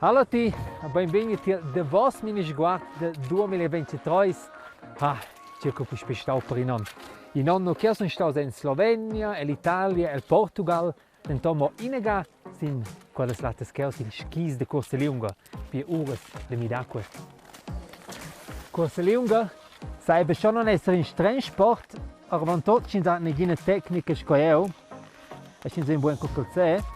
Hallo ti, beinvegni tiel davos Minisguard de 2023. Ah, circa puspei stau per in onn. In onn che sun staus en Slovenia, ell'Italia, el Portugal, denton mo inaga sin quellas lattas cheu sin skis de cuorsa liunga, pia uras de midar quei. Cuorsa liunga sai schon non esser in streng sport, aber tot sch'ins ha negina tecnica sco eu, e sch'ins è in buon calzer.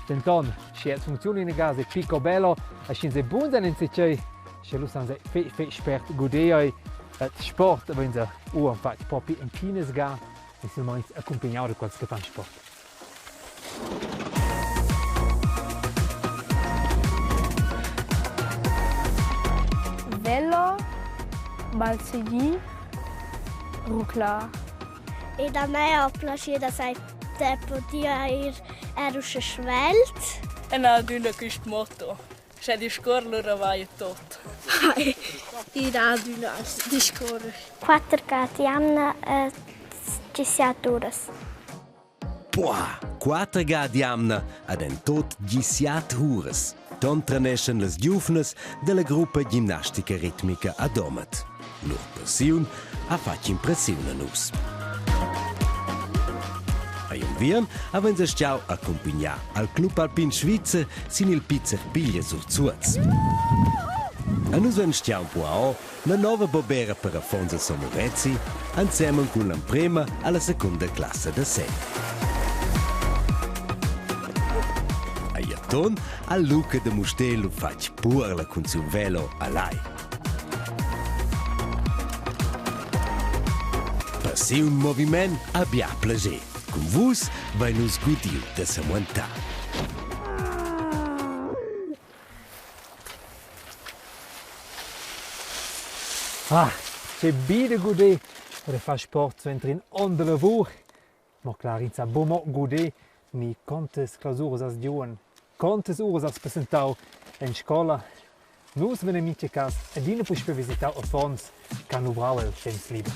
Denton, sche els funcziunan in gas è picobello e sch'ins è buns en enzatgei, sche lu san se fetg fetg spert guder Et sport vein se uon fatg propi empinas ga e silmeins accumpagnau da quels che fan sport. Velo, balsegì, ruclar. Ed a me ha plaschiu da sai poter ir er usche svelt. E na adüna quist motto. Sche discuor lura vaia tot. Hai, i dà adüna discuorrer. Quatter gats jamna e tgi uras. Boah, quatter ga d'jamna ad en tot gisiat uras. Ton treneschan las giuvnas dalla gruppa gimnastica ritmica a Domat. Lur passiun ha fatg impressiun a nus. A unviern havein astgau accumpignar al Club Alpin Svizzer sin il Piz Piglia sur Zuoz. A nus vein stiau empau la nova bobera per affons a Somorezi ensemen cun l'emprema alla secunda classa da Sent. Agl aton ha Luca de Mustér lu fatg puorla cun siu velo a Lai. Per siu moviment ha bia plascher. Cun vus vein nus gudiu da semuentar. Ah, che bi da guder oder far sport suenter in onn da lavur. Mo clar, ins sa buca mo guder ni contas clausuras has giu, contas uras has passentau en scola. Nus vein en mintga cass adina puspei visitau affons che han luvrau el temps liber.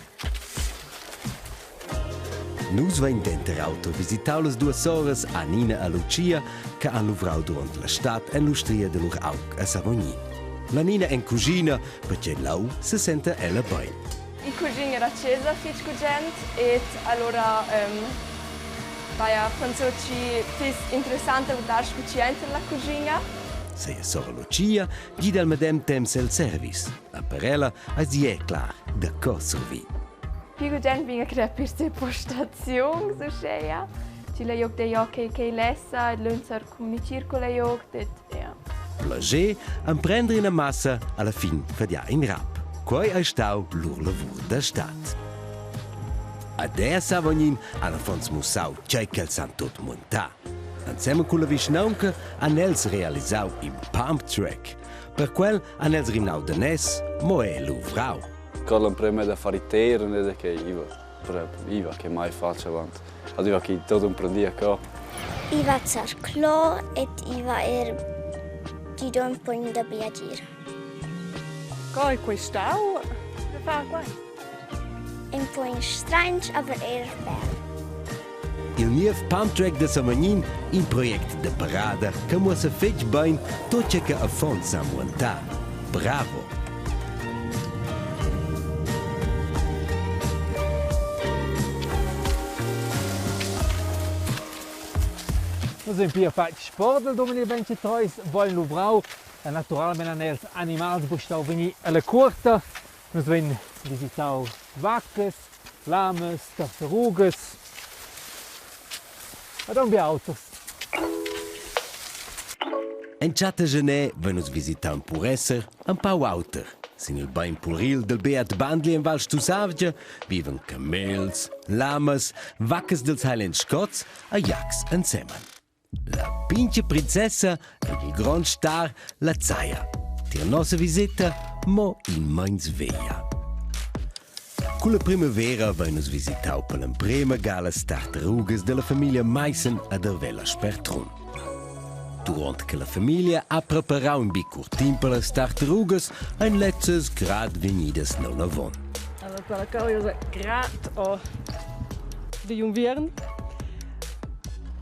Nus vein denter auter visitau las duas soras Anina e Lucia che han luvrau duront la stad en l'ustria da lur aug a Savognin. La Nina en cuschina, perche lau se senta ella bein. Il cugin era a chesa fich gugent ed alura vaia pensò chi fiss interessant da guardar scu chi aint in la cuschina. Seia sora Lucia gida al medem temps el service. A per ella eis è clar da co survir. Più gugent vegn a crepir se postaziuns uscheia. Chi la jog de jo che che lessa ed l'unzer communicir con la jog det ja. Plager emprender ina massa alla fin fadia in rap. Quei ei stau lur lavur da stad. Ad er Savognin han affons mussau tgei ch'els han tut muntà. Ensemen culla vischnaunca han els realisau in pump track. Per quel han els rimnau daners, mo è luvrau. Con l'emprema da far i terren e che iva, iva che mai faccio avant. Also iva che tot emprendia co. Iva zarclò ed iva er gido un po da viagir. Co è quei stau da far quei? Un po strange, aber er bel. Il niev pumptrack da Savognin, in project da parada che muossa fetg bein tut tge che affons san muentar. Bravo! Nus vein pia fatg sport el 2023, voin luvrau e naturalmein han els animals bustau vegnir alla cuorta. Nus vein visitau vaccas, lamas, tartarugas ed aunc bia auters. Entschatta gener vein nus visitau in puresser empau auter. Sin il bein puril del Beat Bandli en Val Stussavgia vivan camels, lamas, vaccas dels Highland Scots e jaks ensemen. La pintga princessa ed il grond star la zaia. Tier nossa viseta mo in meins veglia. Culla primavera vein nus visitau per l'emprema ga las tartarugas dalla famiglia Maissen ad Arvella sper Trun. Duront che la famiglia ha preparau in bi curtin per las tartarugas, ein lezzas grad vegnidas neunavon. Allora, quella cosa grad o di unviern.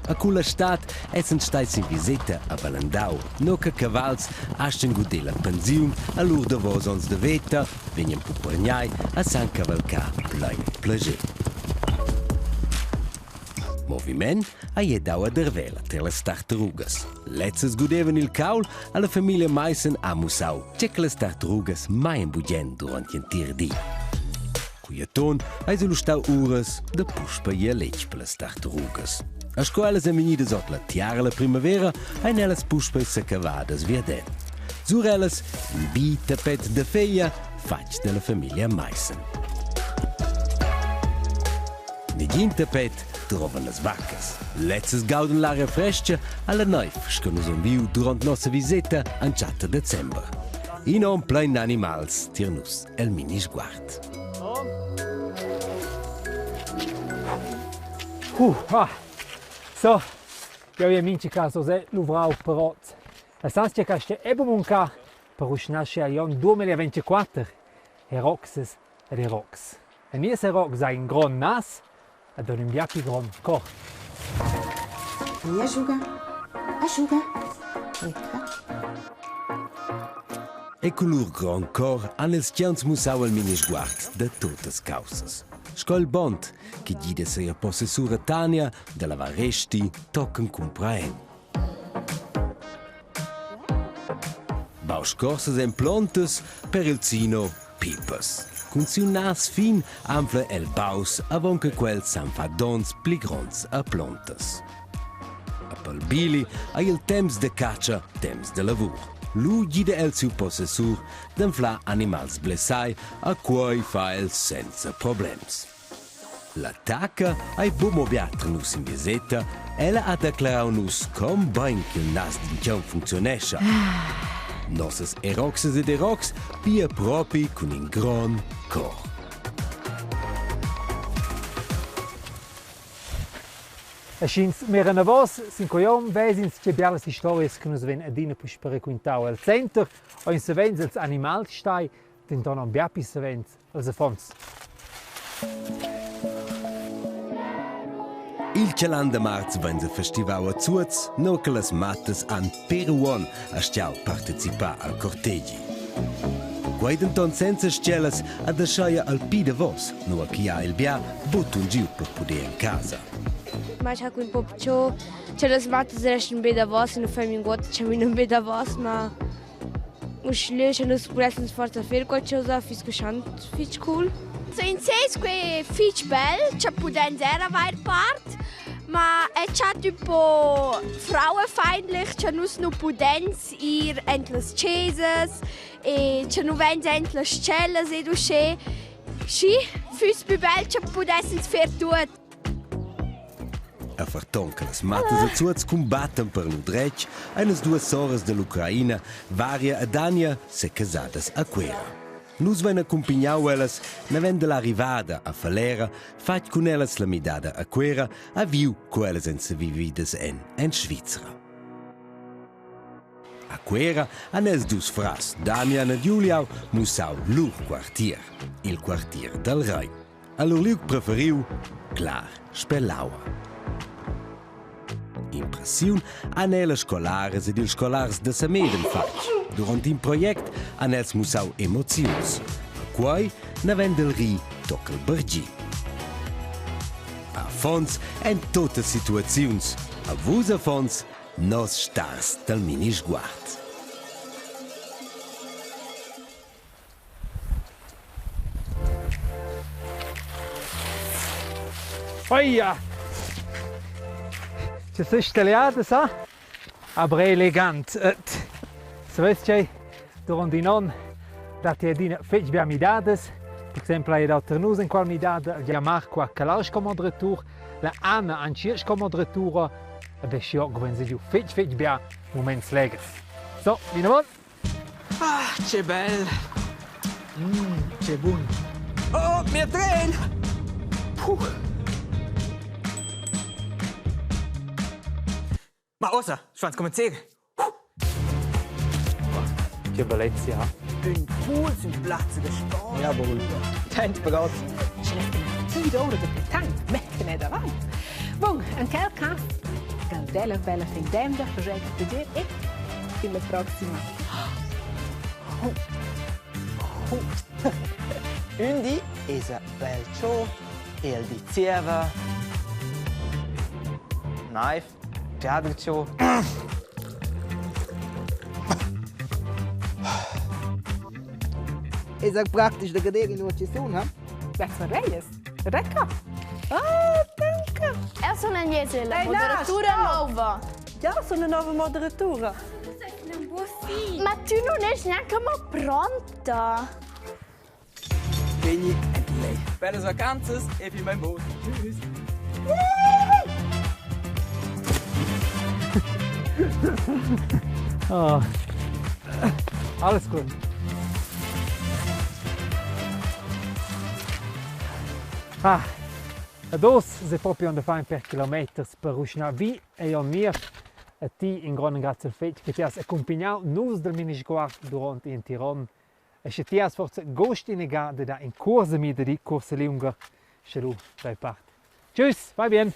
A culla stad essan stai sin viseta a Valendau, no che cavals astgan guder la pensiun a lur davos onns da veta, vegnan puppergnai a san cavalcar plein plascher. Moviment ha dau a Dervela ter las tartarugas. Lezzas gudevan il caul alla famiglia Maissen ha mussau tge che las tartarugas mai bugen durant l'entir di. Cui aton eis lu stau uras da puspei ir a letg per las tartarugas. A sco ellas ein vegnidas ord la tiara la primavera, ein ellas puspei secavadas viaden. Sur ellas in bi tapet da feglia fatg dalla famiglia Maissen. Negin tapet drovan las vaccas. Lezzas gaudan l'aria frestga alla neiv, sco nus han viu duront nossa viseta entschatta december. In onn plein animals tier nus el Minisguard. Uh, ah. So, jeu hai mincha cas oz luvrau per oz. La Saskia che è munca per uschnascher agl onn 2024 Heroxes ed herox. E nies herox ha in grond nas ed ha in bia pli grond cor. Asciuga, asciuga, ecco. E cun lur grond cor han ils tgauns mussau il minisguard da tuttas caussas. Sco il Bond, che gida sia possessura Tania da lavar resti tochen cumprar en. Bauscorsas en plontas per il Zino pipas. Cun siu nas fin anfla el baus avon che quels san far donns pli gronds a plontas. A pel Bili ei il temps da catscha temps da lavur. Lu gida el siu possessur d'anflar animals blessai, a quei fa el senza problems. L'attacca ei buc mo bia tra nus in viseta, ella ha declarau nus con bein ch'il nas d'in tgaun funcziunescha. Nossas eroxas ed eroxs pia propi cun in grond cor. E sch'ins mira enavos sin quei onn ves'ins tgei bialas historias che nus vein adina puspei raquintau. El center ein savens ils animals stai, denton aunc bia pli savens als affons. Il Chalan da marz vain festivau a Zuoz, no che las mattas han per uonn astgau participar al cortegi. Quei denton senza stgellas ad ascheia al pi davos, nua che ha il bia buttun giu per puder en casa. Ma ich habe un po' ciò, cioè las mattas restan be davos e non fai minguot, cioè mi non be davos, ma Uschè cha nus pudessans forsa fer qualchosa füss que schant fich cool. In ses que fich bel cha pudains eir avair part, ma è chat ün po frauenfeindlich cha nus nu pudens ir ent las chesas e cha nu vains ent las cellas ed uschè. Schi, füss pü bel cha pudessans fer tuot. E ferton che las mattas a Zuoz cumbattan per lur dretg, ein las duas soras dall'Ucraina, Varia e Dania, secasadas a Cuera. Nus vein accumpignau ellas naven dall'arrivada a Falera, fatg cun ellas la midada a Cuera, ha viu co ellas ein sevividas en en Svizra. A Cuera han els dus frars Damian ed Juliau mussau lur quartier, il quartier dal Rein. A lur liug preferiu, clar sper l'aua. Impressiun han era las scolaras ed ils scolars da Samedan fatg. Durant in project han els mussau emoziuns. Quei naven dal ri tocca il bargi. Affons en totas situaziuns. A vus affons, nos stars dal Minisguard. Oia! Ci sei stagliata, sa? Aber elegant. Savess tgei? Durant in onn datti adina fetg bia midadas. Per exempel hai dau tar nus enqual midada, il Marco ha calau sco moderatur, la Anna anchia sco moderatura ed aschia vegn giu fetg fetg bia muments leghers. So, vinavon! Ah, che bel! Mmm, che bun! Oh, mia tren! Puh. Ma ossa, schwanz comenzar. Che bellezia. Ün pool sün plazza da sport. Jawohl. Tant però. Schnell, ora da tant, mettene davant. Bon, in quel cas. Una bella bella fin d'emda, faschai piacere e fin la proxima. Ün di esa bel cho e el di zieva. Naiv, giadr cho. Esa praktisch da gader in chi sun, ha? Las oreglias. Rebecca. Ah, danke. Eu sun Agnese, la moderatura nouva. Ja, sun la nova moderatura. Ma tü nun est gnanca mo pronta. Vegni en lei. Bellas vacanzas e fin bainbod. Tschüss. Oh. Alles gut. Ah, ad oz se propi on da far per kilometers per ruschnar vi e jon mir a ti in grond grazie fetg che ti has accumpagnau nus dal Minisguard duront in entir onn. E sche ti has forsa gust inagà da dar in cuors a mi da dir cuorsa liunga, sche lu dai part. Tschüss, vai bien!